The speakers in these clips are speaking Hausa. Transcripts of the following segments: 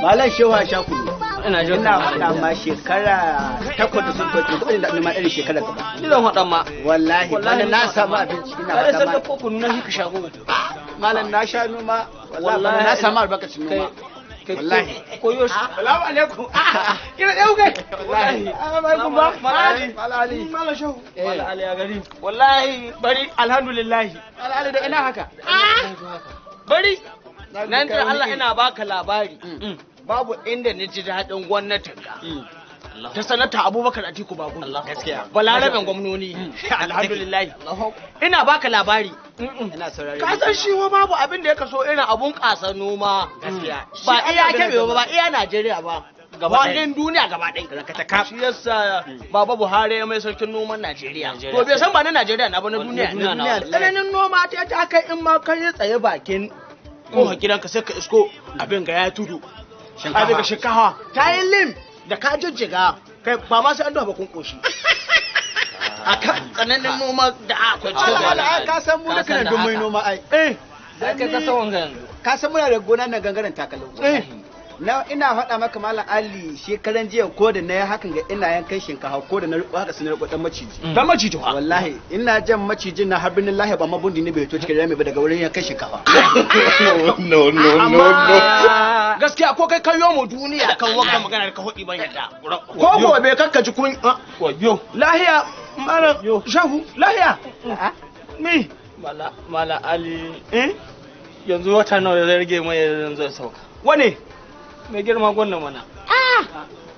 Malam Shehu a sha kunu. Ina jin Ina faɗa ma shekara 8 da sun kwace kuɗin da ma irin shekara gaba. Ni zan faɗa ma. Wallahi bana na samu abinci ina Kare faɗa sai ma. da ko kunu na shi ka sha gobe. Malam na sha noma wallahi bana na samu albarkacin noma. Kai Wallahi. Koyo shi. Salamu alaikum. Kina ɗaya kai. Wallahi. Alaikum ba. Malam Ali. Malam Ali. Malam Shehu. Malam Ali ya gari. Wallahi bari alhamdulillah. Malam Ali da ina haka. Bari Na nan ji da Allah kai ina baka labari. Babu inda ni ji daɗin gwamnatin ka. Ta sanata Abubakar Atiku Bagudu. Gaskiya. Balaraben gwamnoni. Alhamdulillah. Ina baka labari. Ina saurare. Ka san shi wa babu abin da ya kaso irin abun ƙasa noma. Gaskiya. Ba iya Kebbi ba, ba iya Najeriya ba. Gaba ɗaya. Faɗin duniya gaba ɗaya. Rankatakaf. Shi yasa Baba Buhari ya mai sarkin noman Najeriya. Najeriya. To bai san ba na Najeriya na ba na duniya. duniya na. Tsananin noma ta kai in ma kai tsaye bakin ko gidanka sai ka isko abin ga ya tudu. Abin ga shinkafa ta yi lim da ka jijjiga kai ba ma sai an dafa kun koshi. Akan tsananin noma da akwai cikin Allah gari. Allah ka san mu Ka da san kana da dun mai haka. noma ai. Eh, Sai kai ka san wanga yanzu. Ka san muna da gona na gangaren takalau. eh. Na ina faɗa maka Malam Ali shekaran jiya ko da na yi hakan ga ina yankan shinkafa ko da na riko haka sun riko dan maciji. Dan maciji fa. Wallahi ina jan macijin na har birnin lahiya ba mabundi ne bai to cikin rami ba daga wurin yankan shinkafa. No, no, no, no. Amma gaskiya ko kai kayo mu duniya kan wanga magana da ka hudi ban yadda. Ko gobe kakka ji kun Wayo. lahiya malam Shehu lahiya. Mi Mala Ali eh yanzu wata nawa ya rage mai yanzu ya sauka. wane Mai girma gwamna mana.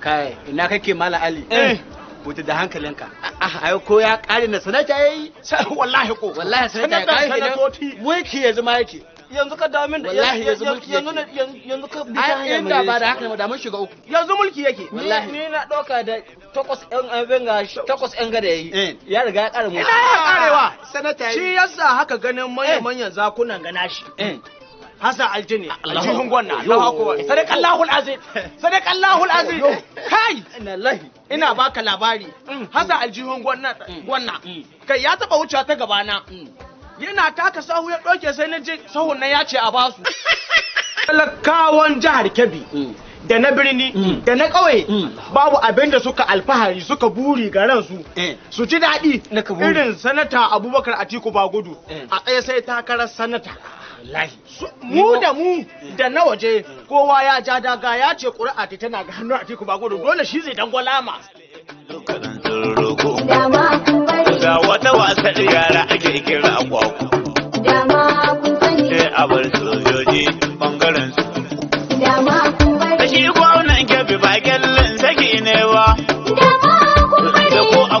Kai ina kake Malam Ali? Eh. Wuta da hankalinka. Ai ko ya kare na sanata yayi. Wallahi ko Wallahi sanata ya kare sanatoci Mulki yanzu ma yake. Yanzu ka dawo min da Wallahi yanzu mulki yanzu yake. yanzu ka bi ta Ai hanya inda mai ba da haka ne da mun shiga uku. yanzu mulki yake Wallahi. Ni na ɗauka da takwas ƴan abin ga takwas ƴan gada Eh. yayi. Ya riga ya ƙara mulki. Ina ya karewa Sanata shi yayi. yasa haka ganin manyan manyan zakunan gana shi Eh. Hassan Aljini aljihun gwanna Allahu akbar sadaqallahu alazim sadaqallahu alazim kai Inna lillahi. ina baka labari Hassan aljihun gwanna gwanna kai ya taba wucewa ta gabana yana taka sahu ya doke sai na ji sahun nan ya ce a basu talakawan jihar Kebbi da na birni da na ƙauye babu abin da suka alfahari suka buri ga ransu Eh. su ji daɗi Na ka buri. irin sanata Abubakar Atiku Bagudu Eh. a tsaye sai takarar sanata Wallahi. Mu da mu da na waje kowa ya ja daga ya ce ƙuri'a ta tana ga hannun Atiku Bagudu dole shi zai dangwala ma Dama kun bari, Ga wata wasan yara ake kira kwaku. dama kun sani, Sai a bar sojoji bangaren su. dama kun bari, Shi gwamnan Kebbi ba kyallin saki ne ba. dama kun Da bari. ko a